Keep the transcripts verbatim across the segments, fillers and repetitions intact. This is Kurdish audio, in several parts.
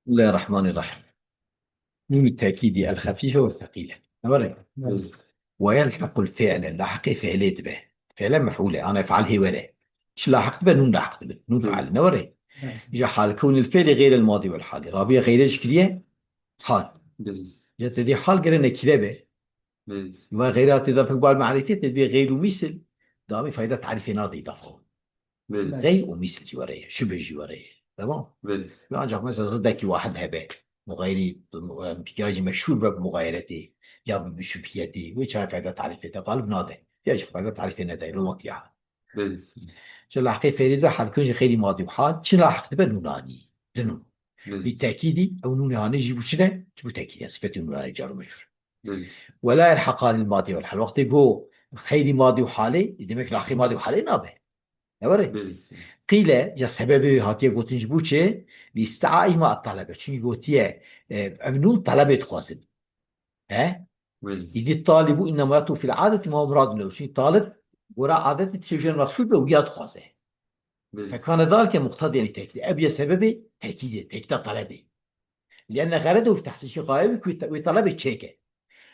بسم الله الرحمن الرحيم. نون التأكيد الخفيفة والثقيلة. Ne were? Evet. ويلحق الفعل، lahiqê fiilê dibe. Fiile mef'ûl e, ana ef'al hê were. Çi lahiq dibe? Nûn lahiq dibe. Nûn Evet. fiil, ne were? Evet. Îja hal kewnil fiilî xeyrel madî wel halî. Rabiye xeyre jî kiriye hal. Evet. Ya te dî hal gere nekîre be. Evet. Ve xeyre hatî îdafe bal marîfê te dî xeyr û mîsil. Damî fayda tarîfê nadî îdafe. Belê. Xeyr û mîsil jî were ye, şubhe jî were ye. Tamam? Belê. Ve ancak mesela zıddekî wahid hebe. Muxayirî, em, ya jî meşhûr be bi muxayiretê, ya bi şubhiyetê. Wê çawa fayda tarîfê te qalib nade. Ya jî fayda tarîfê nede, lo wek ya. Belê. Ji lahiqê fiilî de halkun jî xeyrî madî û hal, çi lahiq dibe nûnanî. Di nûn. Belê. Bi tekîdî, ew nûnê hanê jî bû çi ne? Ji bo tekîdî, sifetê nûnanî car û mecrûr. Belê. Ve la yelheqanî madî wel hal. Wextê go xeyrî madî û halê, demek lahiqê madî û halê nabe. Ne were? Belê. Qîle, ya sebebê wê hatiye gotin ji bo çi? Li îstiaîma et talebe. Çünkü gotiye, e, ev nûn talebê dixwazin. He? Belê. Îdî talîbû innema yatû fil adeti ma muradun lehu. Çünkü talib gora adetê tiştê jê mexsûd be û ya dixwaze. Belê. Fekane dalike muqtedî li tekîd. Ev ye sebebê tekîdê, tekîda talebê. Lianne xeredu fi tehsîlî xayê wî ku wê talebê çêke.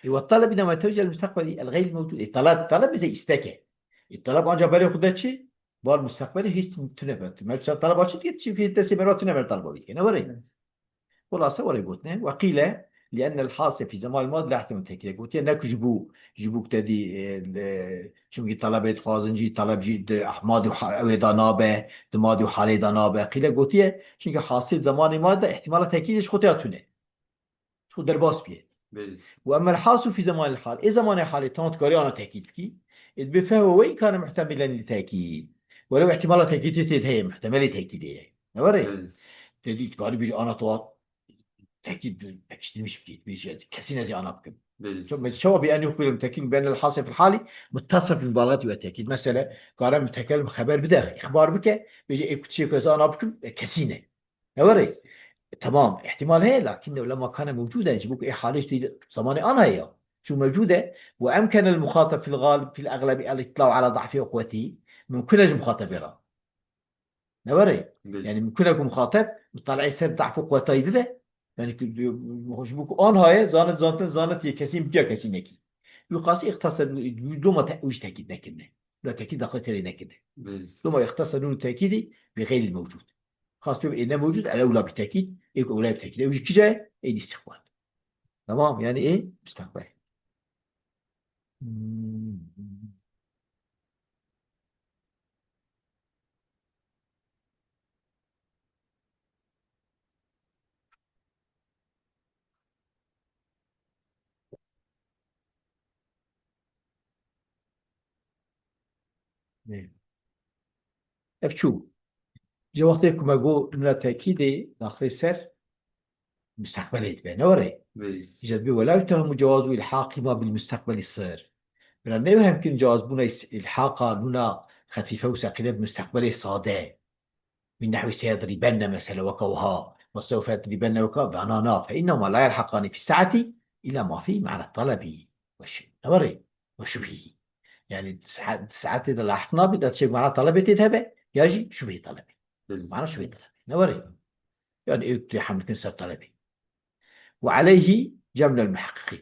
Ê we talebî nema tewcel mustaqbelî el xeyrî mewcûd. Ê taleb, taleb bize îsteke. Ê taleb anca berê xwe de çi? Bal mustaqbelî hiç tune be. Mer ça taleba çi dike? Çi dike destê merva tune mer taleba bike. Ne were? Evet. Xulase were gotine. Ve qîle, lianne el hase fî zemanî mad la ihtimal tekîde. Gotiye ne ku ji bo, ji bo te dî, e, le, çünkü talebê dixwazin jî, taleb jî di madî û ha-, ewê da nabe, di madî û halê da nabe. Qîle gotiye, çünkü hasil zamanê ma de ihtimala tekîdê ji xwe tê tune. Ji xwe derbas bûye. Belê. Ve emmel hasu fî zemanil hal. Ê zamanê halê tam dikarî ana tekîd bikî. Ê dibê fehwe ve inkane muhtemilen li tekîd. Welew ihtimala tekîdê tê de heye, muhtemelê tekîdê ye. Ne were? Belê. Te dî dikarî bêjî ana tu tekîd pekiştirmiş bikî. Bêjî kesî nezî ana bikim. Belê. Ço-, me-, çawa bi en yuxbirul mutekellim bi ennel hase fil hali muttasil fil mubalagati ve tekîd. Mesela, kare mutekellim xeber bide, îxbar bike, bêje ê ku tiştê ku ez ana bikim, e, kesî ne. Ne were? E, tamam, ihtimal heye, lakin lema kane mewcuden, ji bo ku ê halê ji zamanê an heye ya. Çû mewcud e, ve emkenel muxatab fil galib, fil eglebi el itla'u ala da'fi ve quwweti, mumkun e ji muxatabê re. Ne were? Belê. Yani mumkun e ku muxatab mutali'ê ser da'f û quwwetayî bibe. Yani ku, ji bo ku an haye, zanit, zantin, zanit yê kesî bitiya kesî nekî. Wî qasî îxtasa doma te, wî jî tekîd nekirine. La tekîd daxilê serê nekirine. Belê. Doma îxtasa nûn tekîdî bi xeyrî mewcud. Xas pê ê ne mewcud, el ewla bi tekîd, ê ku ewla bi tekîd. Ew jî kîja ye? Ê îstiqbal. Tamam, yani ê mustaqbel. Hmm. Ê. Ev çû. Ji wextê ku me got nûna tekîdê daxilê ser mustaqbelê dibe, ne were? Belê. Îca dibê wela yutehamu cewazu ilhaqîma bil mustaqbelî sir. Bira newhem kirin cewazbûna îs-, îlhaqa nûna xefîfe û seqîle bi mustaqbelê sade. Min nehwî seyedrîbenne mesela weke wiha. Ve sewfe yedrîbenne weke vana na. Fe innehuma la yelheqani fî saetî illa ma fî mana talebî. Ve şi-, ne were? Ve şubhî. Yani saet-, saetê de lahiq nabî, da çek mana talebê tê de hebe, ya jî şubhî talebî. Belê. Mana şubhî talebî. Ne were? Yani ê tê heml kirin ser talebî. Ve aleyhî cemlel muheqqiqîn.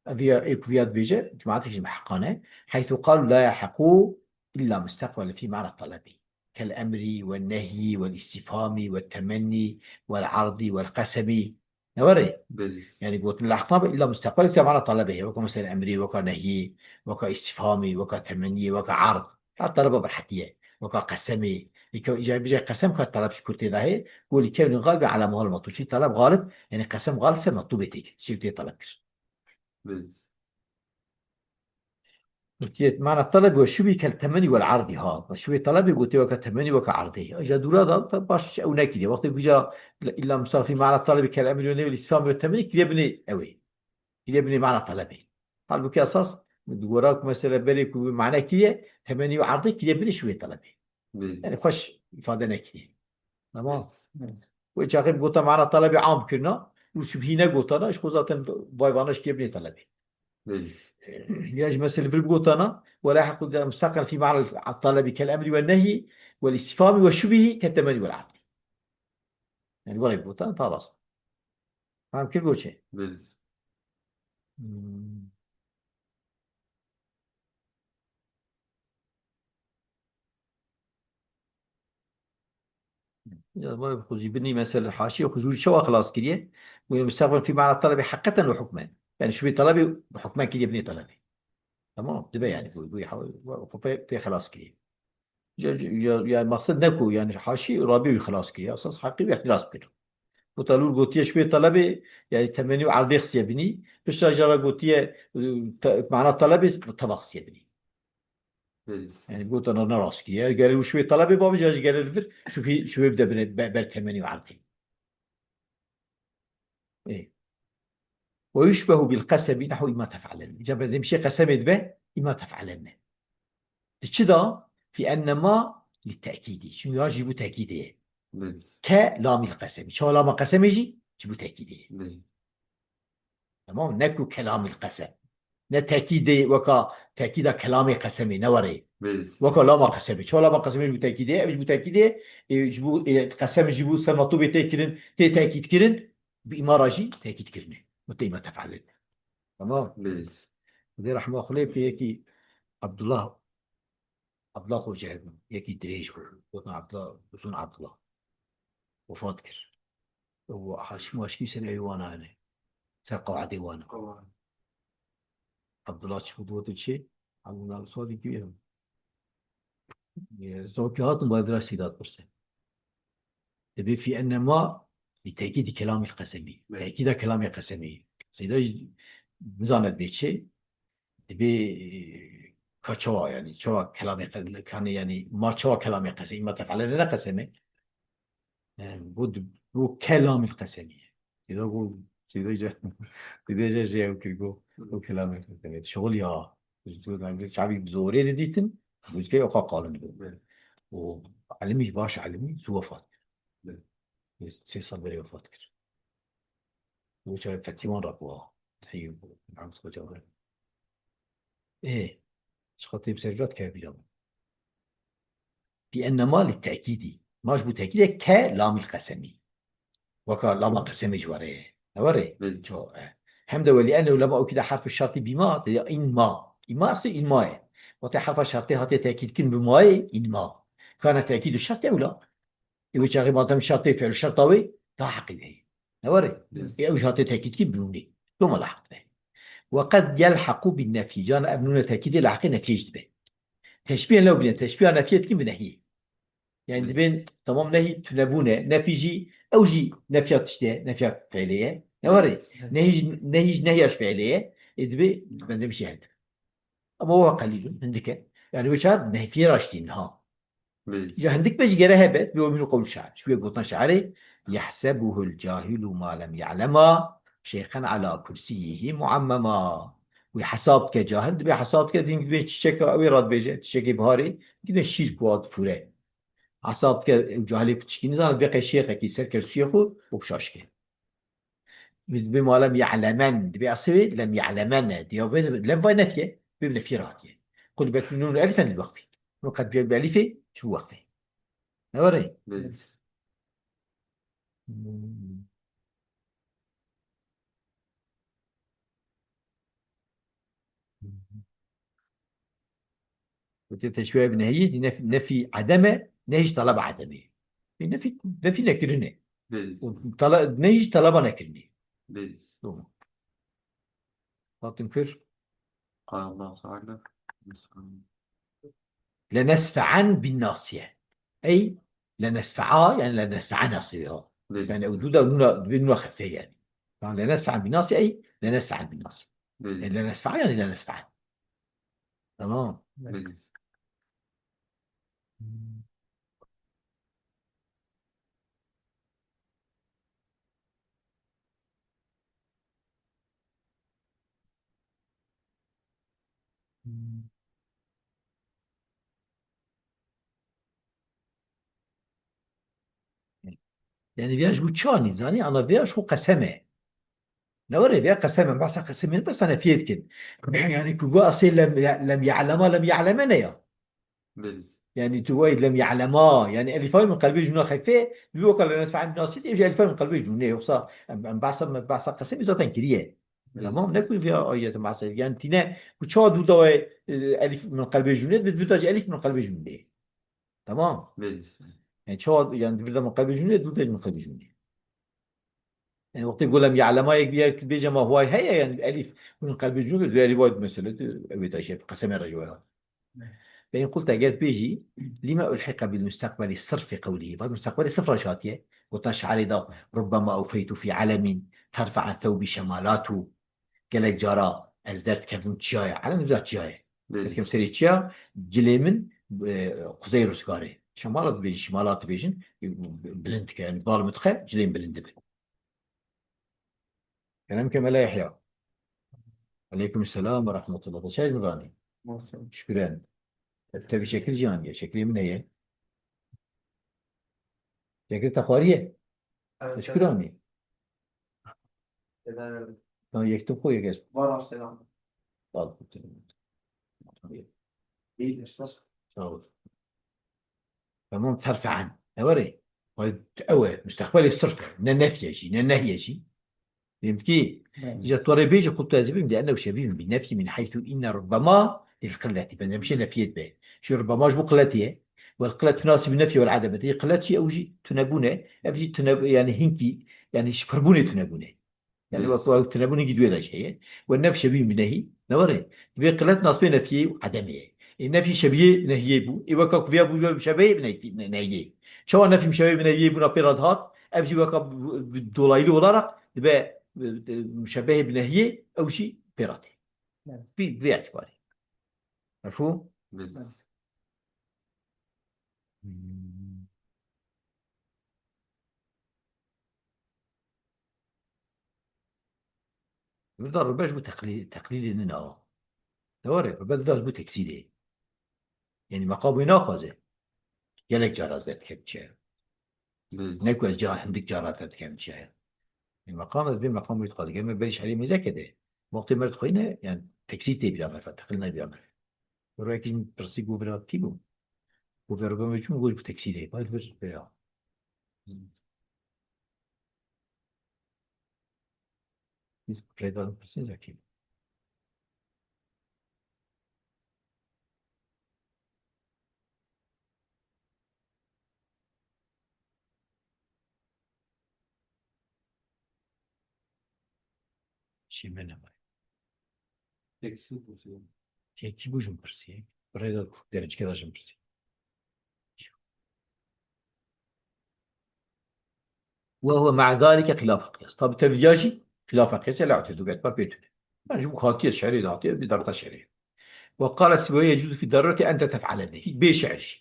Ev ya, ê ku viya dibêje, cemaetê ji muheqqan e. Heythu qalu la yelheqû illa mustaqbel fî mana talebî. Kel emrî ve nehyî ve îstîfhamî ve temennî ve erdî ve qesemî. Ne were? Belê. Yani gotin lehq nabe, illa mustaqbel weke mana talebê heye. Weka mesela emrî, weka nehyî, weka îstîfhamî, weka temennî, weka erd. Her taleba bi rehetî ye. Weka qesemî. Îke îca bije qesem ka taleb ji kurtê dahê. Golî kevnî galibî ala mahal matlub. Çi taleb galib, yani qesem galib ser matlubê tê. Çi tê taleb kir. Belê. Gotiye, mana talebî ve şubî kel temenî vel erdî ha. Ve şubî talebî gotiye weke temenî weke erdî. Îca dûra da, da baş ew nekiriye. Wextê ku îca illa mustaqbel fî mana talebî kel emrî ve nehyî vel îstîfhamî ve temenî kiriye binê ewê. Kiriye binê mana talebî. Halbukî esas, di gora ku mesela berê ku mana kiriye, temenî ve erdî kiriye binê şubî talebî. Belê. Yani xweş îfade nekiriye. Tamam. Evet. Wê çaxê bi gota mana talebê am kirina, û şubhî negotana, ji xwe zaten vay vana ji kê binê talebê. Belê. Ya ji mesela vir bigotana, ve la yelheqû mustaqbel fî mana talebî kel emrî ve nehyî, vel îstîfhamî ve şubhî ke temenî vel erdî. Yani were bigotana, ta rast. Fehm kir goçê. Belê. Hmm. Ya, ma xwe jî binî mesela haşî xwe jû çawa xilas kiriye? Wê mustaqbel fî mana talebê heqeten û hukmen. Yani şubê talebê hukmen kiriye binê talebê. Tamam, dibe yani bu, bu ha-, bu pê, pê xilas kiriye. Ya, ya, ya maqsed ne ku yani haşî rabî wî xilas kiriye. Esas heqî wî ihtiras kiriye. Bu talur gotiye şubê talebê yani temenî û erdê xistiye binî. Pişta jara gotiye, e, te-, mana talebê teva xistiye binî. Belê. Yani gotan ne rast kiriye. Gere û şubê talebê bavê jî gere li vir şubê, şubê bide bine be-, ber temenî û erdê. Ê. Ve yuşbehu bil qesemi nehu imma tef'alen. Îca benzemîşê qesemê dibe, imma tef'alen ne. Di çi da? Fi enne ma li tekîdî. Çünkü ya jî bu tekîdê ye. Belê. Ke lamîl qesemî. Çawa lama qesemê jî? Ji bu tekîdê ye. Belê. Tamam? Ne ku kelamîl qesem. Ne tekîdê weka tekîda kelamê qesemê, ne were. Belê. Weka lama qesemê. Çawa lama qesemê ji bu tekîdê ye? Ev ji bu tekîdê ye. E, ji bu, e, qesem ji bu ser metûbê tê kirin, tê tekîd kirin. Bi îmara jî tekîd kirine. Muteyme tef'alin. Tamam? Belê. Dê rehma Xulê pê yekî Abdullah Abdullah Xoce hebû, yekî dirêj bû. Gotin Abdullah, Uzun Abdullah. Wefat kir. Ew haşî maşkî ser ewî wana hene. Ser qewedê wana. Qewed. Abdullah çi bû, gotin çi? Abdullah Sadi kî hebû? Zokî hatin, bay biraz Sîdat pirse. Dibê fî enne ma li tekîdî kelamî qesemî. Evet. Tekîda kelamê qesemî. Seyda jî nizane dibê çi? Dibê, e, ka çawa yani, çawa kelamê qe-, kanê yani, ma çawa kelamê qesemî, ma tef'alene ne qesemê? Yani, bu, bu kelamî qesemî. Seyda bu, seyda jî, seyda jî jê ew kir, got, bu kelamê qesemî. Şixul ya, çavî bi zorê didîtin, bu key oxa qalin bû. Evet. O elimî jî baş elimî, zû wefat kir. Evet. Sê sal berê wefat kir. Û çawa Fetî wan rabû ha. Heyî, Mehmed Xoca re. Ê, çiqa tê bi ser vat ke bîra min. Bi enne ma li tekîdî. Ma ji bo tekîdê ke lamîl qesemî. Weka lama qesemê ji were ye. Ne were? Belê. Ço, e. Hem de welî enne lama ukîde harfu şertî bîma, de ya in ma. Îma se in ma ye. Wate harfa şertê hatiye tekîd kin bi ma ye, in ma. Kana tekîd û şert ewla. Ê wê çaxê madem şertê fiil şerta wê, daha heqî heye. Ne were? Evet. Ê ew jî hate tekîd kî bi nûnê. Doma lahiq be. Ve qed yelhequ bin nefî. Can ev nûne tekîdê lahiqê nefiyê jî dibe. Teşbîhên lew bîne. Teşbîha nefiyê dikin bi nehiyê. Yani Evet. dibên tamam nehî tunebûne. Nefî jî, ew jî nefiya tiştê, nefiya fiilê ye. Ne were? Evet. Nehî jî, nehî jî nehiya ji fiilê ye. Ê dibê benzemîşê hend. Ama wa qelîlun, hindik e. Yani wê çar nefiyê raştîn ha. Belê. Îca hindik be jî gere hebe, bi wî qewl şair. Ji wê gotina şairê, "Yehsebuhul cahilu ma lem ya'lema, şeyxen ala kursiyyihi muammema." Wî hesab dike cahil, dibê hesab dike, din dibê çiçeka, ew ê radibêje, çiçekê biharê, dibê şîr ku hat fûre. Hesab dike, ew cahilê piçikî nizane, dibê qey şêxekî ser kersiyê xwe û şaş ke. Dibê ma lem ya'lemen, dibê asê wê lem ya'lemen e. Diya vê lem vay nefye, bê nefye rahatiye. Qul bet nun elifen li wekfî. Nun qed bê elifê, çi wekfê. Ne were? Evet. Hmm. Wekî teşbîha bi nehî, nef-, nefî edem e, ne hîç taleba edemê. Nefî, nefî nekirinê. Belê. Û tala-, ne hîç taleba nekirinê. Belê. Doğru. Hatin kir. Qala Allahu Teala. Lenesfe'en bin nasiye. Ey lenesfe'a, yani lenesfe'a nasıya. Belê. Yani ew duda nuna, dibê nuna xefe yani. Yani lenesfe'en bin nasiye, ey lenesfe'en bin nasiye. Belê. Yani lenesfe'a yani lenesfe'en. Tamam. Belê. Yani vêya ji bo çi anî zanî? Ana vêya ji xwe qesem e. Ne were vêya qesem e. Behsa qesemê ne behsa nefiyê dikin. Yani ku got asê lem, lem ya'lema, lem ya'lemene ya. Belê. Yani tu wayî lem ya'lema. Yani elîfayê min qelbê cûna xeyfê, bi weka lem yasfe'an bi nasî, ev jî elîfayê min qelbê cûnê. Yoksa em, em behsa, me behsa qesemî zaten kiriye. Tamam, ne ku vîya ayet behsa. Yani tîne, ku çawa dû dawayê, e, elîf min qelbê cûnê, bi vîda jî elîf min qelbê cûnê. Tamam. Yani çawa, yani vîda min qelbê cûnê, dû de min qelbê cûnê. Yani wextê ku lem ya'lema yek, yek bêje ma huway heye, yani elîf min qelbê cûnê, dû elîf wayî mesele, ew ê taşe, qesemê re ji waya. Ve in qulta, eger bêjî, lima ulhiqa bil mustaqbeli sirf fi qewlî. Bak, mustaqbelê sirf re hatiye. Gota şi'rê da, rubbema awfeytu fi alemin, terfe'a thewbî şemalatu. Gelek cara ez derdikevim çiyaya. Elem da çiyaya. Derdikev serê çiya, cilê min, e, quzey ruzgarê. Şemalat dibêjin, şimalat dibêjin, e, bilind dike, yani bal min dixe, cilên bilind dibin. Kerem ke Mela Yahya. Aleyküm selam ve rahmetullah. Xweş hatiye Miranî. Şükür. Ev tevî şekil jî aniye. Şekilê min heye. Şekil te xwariye. Şükür anî. Ha, yek tu xwe yek ez. Var selam. Sağ ol. İyidir, siz? Sağ ol. Tamam, terfe'en. Ew e. Ew e, mustaqbelê sirf e. Ne nefye jî, ne nehye jî. Fehmtî? Îca tu rê bêjî, qultu ez bim, لأنه شبيه بالنفي من حيث إن ربما للقلة. Bence bir şey nefiyê dibe. Şu rubbema ji bo qilletê ye. Wel qillet tunasib nefye wel adem. Yê qillet jî ew jî tunebûn e. Ev jî tune, yani hinkî, yani ji pirbûnê tunebûn e. Yani wek, wek tunebûn hinkî duê de jî heye. Ve nef şebîh bi nehî. Ne were? Dibê qillet nasbê nefiyê û edemê ye. Ê nefî şebîhê nehiyê bû. Ê weka ku viya bû, şebîhê bi nehî, ne-, nehiyê. Çawa nefî şebîhê bi nehiyê bûna pê re dihat? Ev jî weka bi, bi dolaylı olarak dibe, e, e, şebîhê bi nehiyê, ew jî pê re tê. Evet. Bi, bi itibarê. Mefhûm? Evet. Hmm. Burada rubbe ji bo teqlî-, teqlîdê nina. Deware, rubbe dida ji bo teksîdê. Yani meqam wê naxwaze. Gelek cara ez derdikevim çi. Evet. Ne ku ez ca-, hindik cara derdikevim çi. Yani meqam ez bê meqam wê dixwaze. Gel me berî şerê mêzeke de. Wextê me dixwîne, yani teksîd tê bîra me, teqlîd ne bîra me. Rojekî min pirsî, ku vira kî bû? Ku vira bim çûn, goş bi teksîdê. Bay vir vira. Biz rêdan pirsî zekî. Şî me nemay. Tek su bu su. Tek ki bu jum pirsî. Buraya da derecike da jum pirsî. Ve huve ma'a zalike hilaf qiyas. Tabi tevziya jî hilaf qiyas, la te duget pa pêtune. Yani ji bu hatiye şerê de hatiye, bir darta şerê. Ve qala Sibawî yecuzu fi darureti en te tef'ale. Hiç bê şer jî.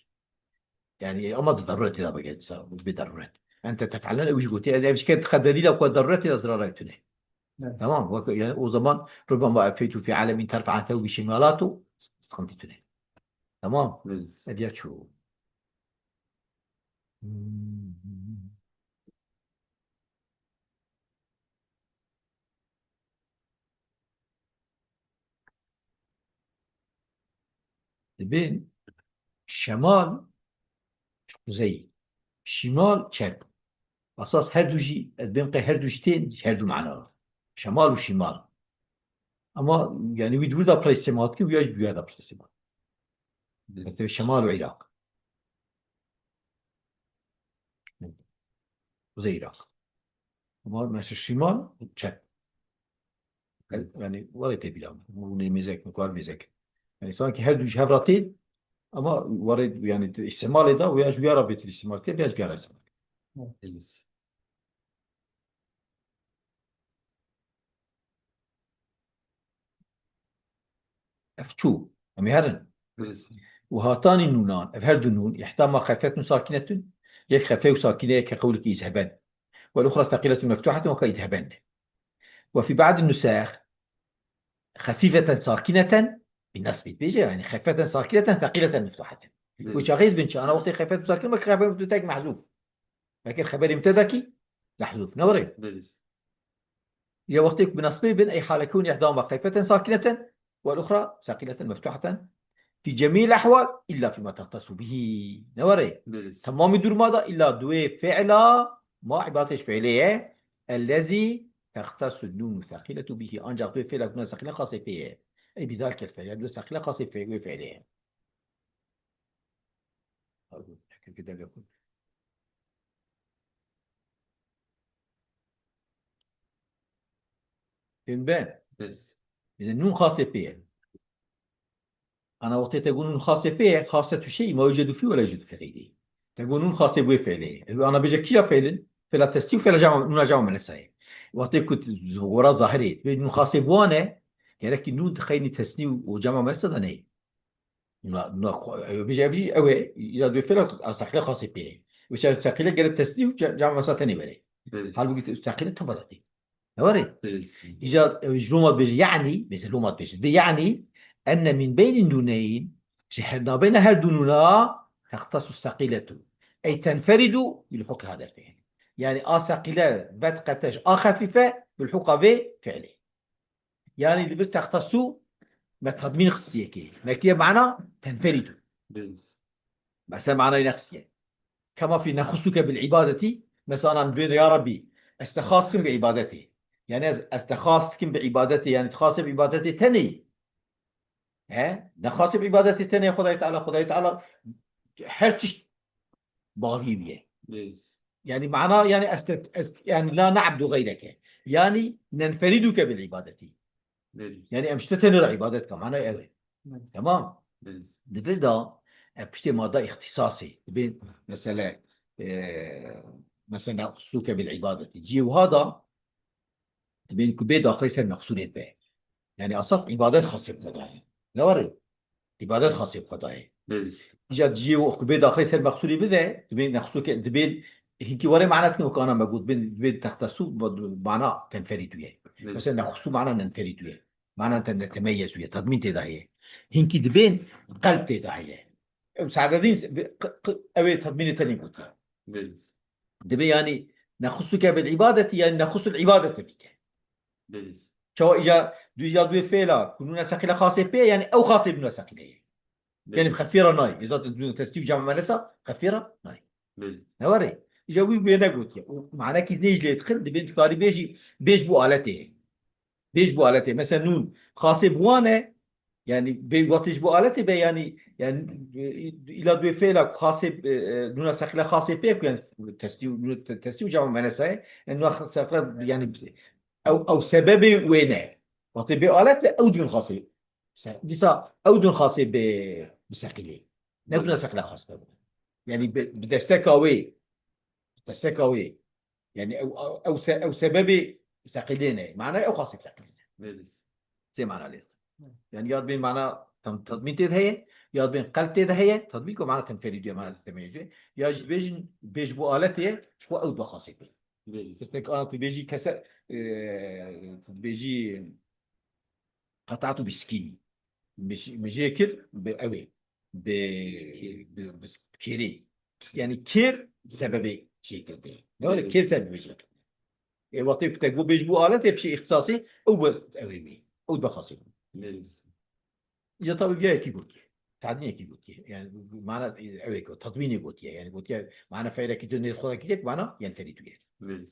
Yani ama di daruret da bige, bi daruret. En te tef'alen, ew jî gotiye, ev jî ke dixe delîla ku daruret da zirara tune. Evet. Tamam, wek, yani o zaman rubbema efeytu fi alemin terfe'a thewbi şemalatu, sıkıntı tune. Tamam. Evet. Ev ya çû. Hmm. Dibên şemal kuzey, şimal çep. Esas her du jî, ez bêm qey her du jî tên, her du mana. Şemal û şimal. Ama yani wî di wir de pir îstîmal dike, wî ya jî di wir de pir îstîmal. Mesela şemal û Iraq. Kuzey Iraq. Ama mesela şimal çep. Yani, yani, were tê bîra min. Hûn ê mêzek, min ku her mêzek. Yani, sanki her du ji hev re tên, ama were, yani, îstîmalê de, û ya ji wî ya re bêtir îstîmal tê, ya ji vî ya re îstîmal tê. Evet. Ev çû. Em ê herin. Evet. Û hatanî nûnan. Ev her du nûn. Îhda ma xefetun sakinetun. Yek xefe û sakine, yek ke qewlikî îzheben. Wel uxra seqîletun meftuhatun, weka îdheben. Ve fî ba'd nusâx xefîfeten sakineten bi nasbî dibêje, yani xefeten sakineten seqîleten meftuhaten. Evet. Û çaxî dibin çi? Ana wextê xefet û sakin, wek xefet û tek mehzûf. Lakin xeberê mubtedakî mehzûf. Ne were? Evet. Ya wextê ku bi nasbê bin, ey hale kewni ihdahuma xefeten sakineten, wel uxra seqîleten meftuheten. في جميع الأحوال إلا فيما تختص به. Ne were? Belê. Temamî duruma da illa duê fi'la ma ibadeteş fi'lê ye. Ellezî textesu nûnu seqîletu bihi. Ancak duê fi'la nûna seqîle xasê pê ye. Ey bidalkel fi'l. Yani duê seqîle xasê fi'lê ye. Pardon, yakın bir dakika. Fehmî? Belê. Bize nûn xasê pê ye. Ana wextê te got nûn xasê pê ye, xasetu şeyî ma yucedu fî ve la yucedu fî xeyrî. Te got nûn xasê bûyê fi'lê ye. Ew ana bêje kîja fi'lin? Fi'la testî û fi'la cema, nûna cema muennesayê. Wextê ku gora zahirê, bê nûn xasê bûane, gerekî nûn di xeynî tesnî û cema muennesa de neyê. Nûna, nûna xo-, ew bêje ev jî ew e, îla duyê fi'la a seqîle xasê pê ye. Wê seqîle gere tesnî û ce-, cema muennesa tenê were. Belê. Halbûkî te-, seqîle teva de tê. Ne were? Belê. Îca, e, ji loma dibêje, yani, mesela loma dibêje. Dibê yani, enne min beynî nûneyn, ji her nabeyna her du nûna, textesu seqîletu. Ey tenferidu bi lihûqî hadel fi'l. Yani a seqîle vet qeteş a xefîfe bi lihûqa vê fi'lê. Yani li vir textesu me tadmîn xistiye kê. Me kiriye mana tenferidu. Belê. Mesela manayê ne xistiye. Kema fî nexusuke bil ibadetî, mesela em dibên ya Rabbî, ez te xas dikim bi ibadetê. Yani ez, ez te xas dikim bi ibadetê, yani tu xasê bi ibadetê tenê yî. He? Ne xasê bi ibadetê tenê Xwedayê Teala, Xwedayê Teala her tişt bavî bûye. Belê. Yani mana, yani ez te, ez, yani la na'budu xeyreke. Yani nenferiduke bil ibadetî. Belê. Yani em ji te tenê re ibadet dikin, mana ew e. Belê. Tamam. Belê. Di vir de, e, piştê ma da îxtîsasê. Dibên mesele, e, mesela xusuke bil ibadetî. Cihê wiha da, dibên ku bê daxilê ser mexsûrê be. Yani asas ibadet xasê bi Xwedayê. Ne were? Îbadet xasê bi Xwedayê. Belê. Îca cihê û ku bê daxilê ser mexsûrê bide, dibên nexsûke, dibên hinkî were mana dikin wek ana me got, dibên, dibên textesu, mana tenferî tu ye. Belê. Mesela nexusu mana nenferî tu ye. Mana te netemeyyezu ye, tadmîn tê de heye. Hinkî dibên qelb tê de heye. Ew Saadedîn, qi-, qi-, ew ê tadmînê tenê gotiye. Belê. Dibê yani nexusuke bil ibadeti, yani nexusul ibadete bike. Belê. Çawa îca, du îca duyê fêla, ku nûna seqîle xasê pê, yani ew xasê nûna seqîle ye. Belê. Yani xefî re nayê. Ê zaten nûna testî û cema muennesa xefî re nayê. Belê. Ne were? Îca wî wê negotiye. Û manekî nêj lê dixin, dibên dikarî bêjî, bêj bû aletê ye. Bêj bû aletê. Mesela nûn, xasê bi wan e, yani bê wextê ji bo aletê be, yani, yani, e, îla duyê fêla ku xasê, e, e, nûna seqîle xasê pê ku yani testî û, nû-, te-, testî û cema muennesa ye. Yani nûna seqîle, yani ew, ew sebebê wê ne. Wextê bê alet be, ew dibên xasê. Se-, dîsa ew dibên xasê bi, bi seqîlê. Ne dibên seqîle xas be. Yani bi, bi desteka wê, desteka wê. Yani ew, ew, ew se-, ew sebebê seqîlê ne. Mana ew xasê bi seqîlê ne. Belê. Sê mana lê. Yani ya dibên mana tam tadmîn tê de heye, ya dibên qelb tê de heye, tadmîn ku mana tenferî diye, mana temeyyüzü. Ya jî dibêjin, bêj bû aletê ye, ji xwe ew dibe xasê pê. Belê. Kesek ana tu bêjî kese, e, tu dibêjî qeta'tu bi sikînî. Min jê, min jê kir, bi ew ê. Bi, bi, bi kêrê. Yani kêr sebebê jê kirdi. Ne were kêr sebebê jê kirdi. Ê wextê ku te got bêj bû aletê, piştî îxtisasê, ew bi ew ê wî. Ew dibe xasê. Belê. Ya tabi viya yekî gotiye. Tadmînekî gotiye. Yani mana ew ê got, tadmînê gotiye. Yani gotiye mana feylekî tu nêz xwe de kiriye, mana yenferî tu ye. Belê.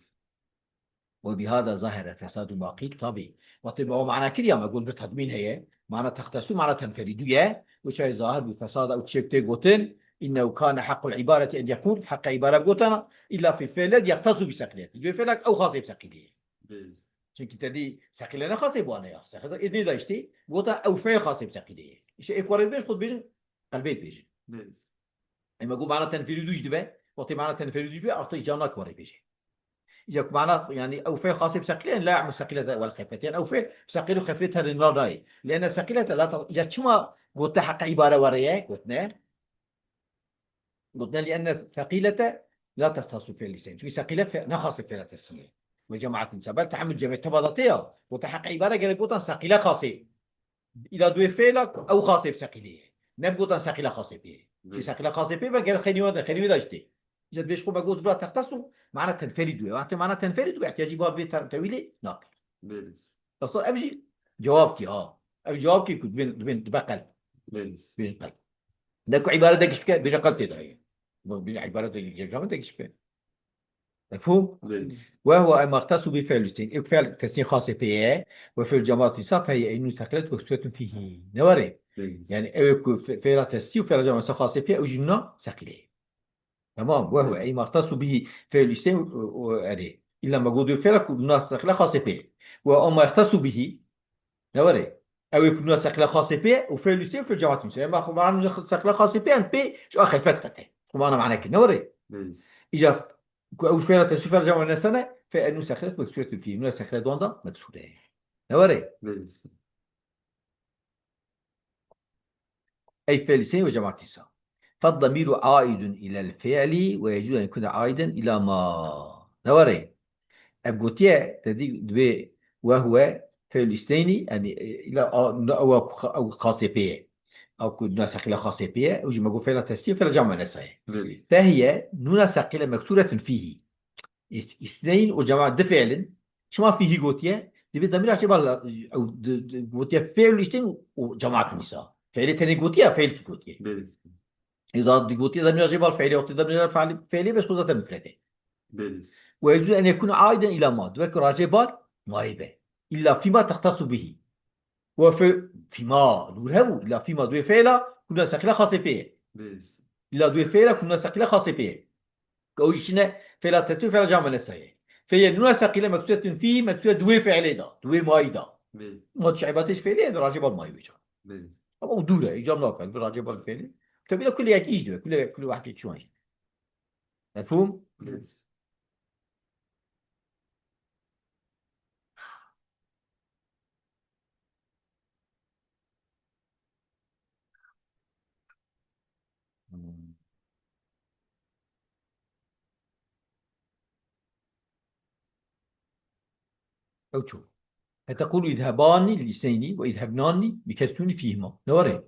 Ve bihada zahire fesadu ma qîl, tabi. Wextê me o mana kiriya, me got bi tadmîn heye. Mana textesu, mana tenferîdu ye. Û çayê zahir bi fesada û çêk tê gotin. İnnehu kâne haqqul ibareti en yekûl, heqê îbare gotana, illa fî fi'lin yextesu bi seqîleti. Duyê fi'lek ew xasê bi seqîlê ye. Belê. Çunkî te dî seqîle ne xasê bi wan e ya. Seqîle ê dê de işte, gota ew fi'l xasê bi seqîlê ye. İşte ê ku were bêj xwe dibêjin, qelbê dibêjin. Belê. Ê me got mana tenferîdu jî dibe. Wextê mana tenferîdu jî dibe, artık îca nake were bêje. Îca ku mana, yani ew fi'l xasê bi seqîlê, yani la ya'mu seqîlete wel xefet. Yani ew fi'l seqîl û xefet her nira nayê. Lene seqîlete la ta-, îca çima gote heqe îbare were ye? Gotine. Gotine li enne seqîlete la textasu fi'l lisan. Çünkü seqîle fe-, ne xasê fi'la tesniye. Ve cemaetin sebel tehammül cemê teva da tê ya. Gote heqe îbare gerek gotan seqîle xasê. Îla duyê fêla ku ew xasê bi seqîlê ye. Ne bi gotan seqîla xasê pê ye. Çi seqîla xasê pê be, gel xeynî wê de, xeynî wê de işte. Îca dibêj xwe me got bira textasu, mana tenferîdu ye. Wextê mana tenferîdu be, ihtiyacî ba vê te-, tewîlê nake. Belê. Esas ev jî cewab kî ha. Ev cewab kî ku dibên, dibên dibe qelb. Bêjin qel. Ne ku îbaretek giş bike, bêje qel tê de heye. Bu bir îbaretek giş, îbaretek giş bike. Mefhûm? Ve huve ma yextesu bihî fi'lul îsneyn. Ew fi'l tesnî xasê pê ye. Ve fi'l cemaat nisa fe hiye nûn seqilet meksuretun fîhî. Ne were? Yani ew ku fe-, fi'la tesnî û fi'la cemaat nisa xasê pê ye, ew jî nûna seqilê ye. Tamam, ve huve ey ma yextesu bihî fi'lul îsneyn û, û, erê. Îlla me got fi'la ku nûna seqile xasê pê ye. Ve huve ma yextesu bihî. Ne were? Ew ê ku nûna seqile xasê pê ye û fi'lul îsneyn û fi'l cemaat nisa. Ema xwe mana seqile xasê pê ye, pê ji a xefet qete. Xwe mana mana kir. Ne were? Îca ku ew fi'la tesnî fi'la cemaat nisa ne, fe nûn seqilet meksuretun fîhî. Nûna seqile di wan de meksûr e. Ne were? Ey fi'l îsneyn ve cemaat nisa. Fed-damîru aidun ilel fi'li ve yecuzu en yekune aiden ila ma. Ne were? Ev gotiye, te dî divê ve huve fi'l îsneynî, yani, e, ila a, ne, ew, ew xasê pê ye. Ew ku nûna seqile xasê pê ye, ew jî me got fi'la tesnî ye, fi'la cemaat nisa ye. Fe hiye nûna seqile meksuretun fîhî. Îs-, îsneyn û cemaat du fi'l in. Çima fîhî gotiye? Divê demîra jê bal, ew di, di, gotiye fi'l îsneyn û cemaat nisa. Fi'lê tenê gotiye, fi'l kî gotiye? Ê da di gotiye demîra jê bal fi'lê, wextê demîra fi'lê, fi'lê bes xwe zaten mufrede. Ve yecuzu en yekune aiden ila ma. Divê ku rajê bal mayê be. Îlla fîma textesu bihî. Ve fi-, fîma, dûr hebû. Îlla fîma duê fi'la ku nûna seqile xasê pê ye. Îlla duê fi'la ku nûna seqile xasê pê ye. Ew jî çi ne? Fi'la tesnî û fi'la cemaat nisa ye. Fe hiye nûna seqile meksuretun fîhî, meksuret di wê fi'lê de, di wê mayî de. Ma tu şe'batê ji fi'lê ye, di rajê bal mayî wê ca. Ama ew dûr e, îcab nake, bi rajê bal fi'lê. Tevîla kulê yekî jî dibe, kulê, kulê wehkê çiwan jî. Mefhûm? Ew çû. Feteqûlû îzhebanî lil îsneynî ve îzhebnanî bi kesrî nûnî fîhîma. Ne were?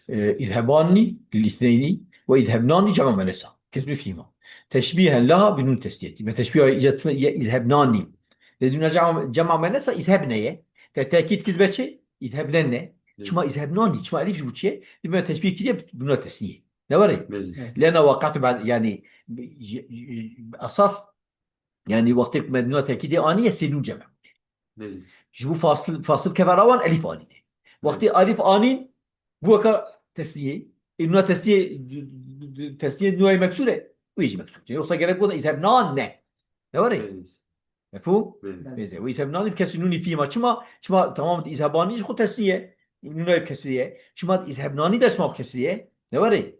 Ee, îzhebanî lil îsneynî ve îzhebnanî cema muennesa. Kesrî nûnî fîhîma. Teşbîhen leha bi nûn tesniyetî. Me teşbîha îca ye îzhebnanî. Lê dûna cema, cema muennesa îzhebne ye. Te tekîd kir be çi? Îzhebnenne. Çima îzhebnanî? Çima elîf ji bo çi ye? Dibê me teşbîh kiriye bi nûna tesniyê. Ne were? Lena waqat, yani, esas, yani, wextê ku me nûna tekîdê aniye, sê nûn cem e. Ji bo fasil, fasil kevera wan elîf anîne. Wextê elîf anîn, bû weka tesniyê. Ê nûna tesniyê, tesniyê nûnayê meksûr e. Wê jî meksûr. Yoksa gerek gotin îzhebnan ne. Ne were? Mefhûm? Bêze. Wê îzhebnanî bi kesrî nûnî fîhîma. Çima? Çima tamam îzhebanî ji xwe tesnî ye. Nûnayê bi kesrî ye. Çima îzhebnanî de çima bi kesrî ye? Ne were?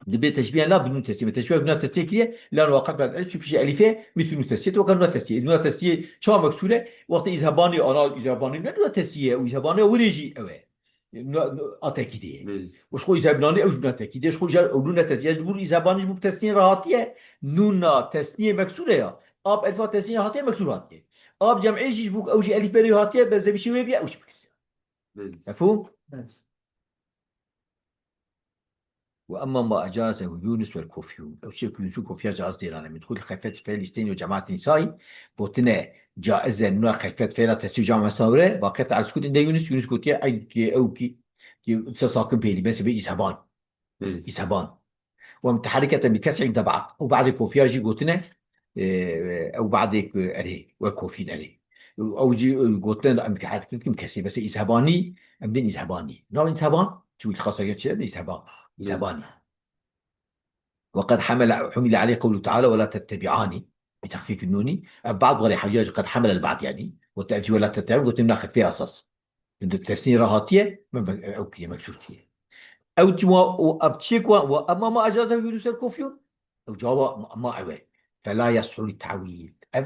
Dibê teşbîhen la bi nûn tesnî. Teşbîha nûna tesnî kiriye. La waqat bad elif, piştî elîfê, mîtû nûn tesnî. Weka nûna tesnî. Nûna tesnî çawa meksûr e? Wextê îzhebanî, ana îzhebanî ne nûna tesnî ye. Û îzhebanî wurê jî ew e. Nûna, nûna, a tekîdê ye. Û ji xwe îzhebnanî ew jî nûna tekîdê. Ji xwe îzhe-, ew nûna tesnî ye. Ji bo îzhebanî ji bo bi tesnî re hatiye. Nûna tesnîyê meksûr e ya. A bi elifa tesnî re hatiye, meksûr hatiye. A bi cem'ê jî ji bo ew jî elîf berê hatiye, be zevîşê wê bîye, ew jî bikisiye. Mefhûm? Ve emma ma ecazehu Yunus vel Kufiyun. Ew çi ku Yunus û Kufiya caiz dêrane. Min dixûl xefet fel îstên û cemaat nîsayî. Gotine caiz e nûna xefet fela tesî cama mesawire. Baqet al sukut inde Yunus. Yunus gotiye eyn ki ew ki. Ki se sakin pêlî. Mesela îzheban. Îzheban. Ve mutaharriketen bi kes'in de ba'd. Ew ba'dê Kufiya jî gotine, e, ew ba'dê ku erê, we Kufîn erê. Ew jî, e, gotine em mutaharrikin kim kesî. Mesela îzhebanî, em dên îzhebanî. Navên îzheban, çi wî xasa çi, em îzheban. Îzheban. Ve qed hamele, humile aleyh qewlu teala ve la tettebi'ani. Bi texfîf nûnî. Ev ba'd were hewya qed hamele ba'd yani. Ve te'cî ve la tettebi'ani, gotin naxifê esas. Di tesnî re hatiye, me, me, ew kiriye, meksûr kiriye. Ew çi wa, û ev çi ku, wa emma ma ecaze Yunus el Kufiyun? Ew cevaba ma, ma ew e. Fela yas'u li ta'wil. Ev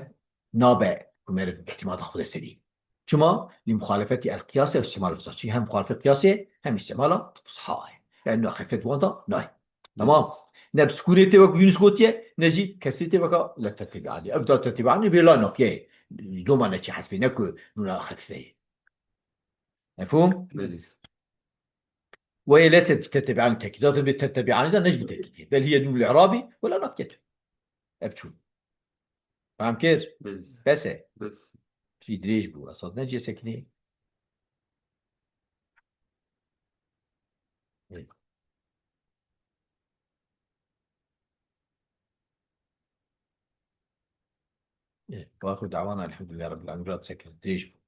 nabe ku meriv îtimada xwe de serî. Çima? Li muxalefetî el qiyasê ew îstimala fisa. Çi hem muxalefet qiyasê, hem îstimala fusha ye. Yani nûna xefet wan da nayê. Tamam. Ne bi sukûnê tê wek Yunus gotiye, ne jî kesrê tê weka la tettebi'ani. Ev la tettebi'ani bê la nafiye ye. Doma ne çi hesbê, ne ku nûna xefife ye. Mefhûm? Belê. Ve hiye leyset fi tettebi'ani tekîd. Zaten bi tettebi'ani de ne ji bi tekîd. Bel hiye nûn î'rabî ve la nafiyet. Ev çû. Fam kir? Belê. Bes e. Bes. Şî dirêj bû. Esas ne cê sekinî. Ê, واخر دعوانا الحمد لله رب العالمين. Rat sekin, dirêj bû.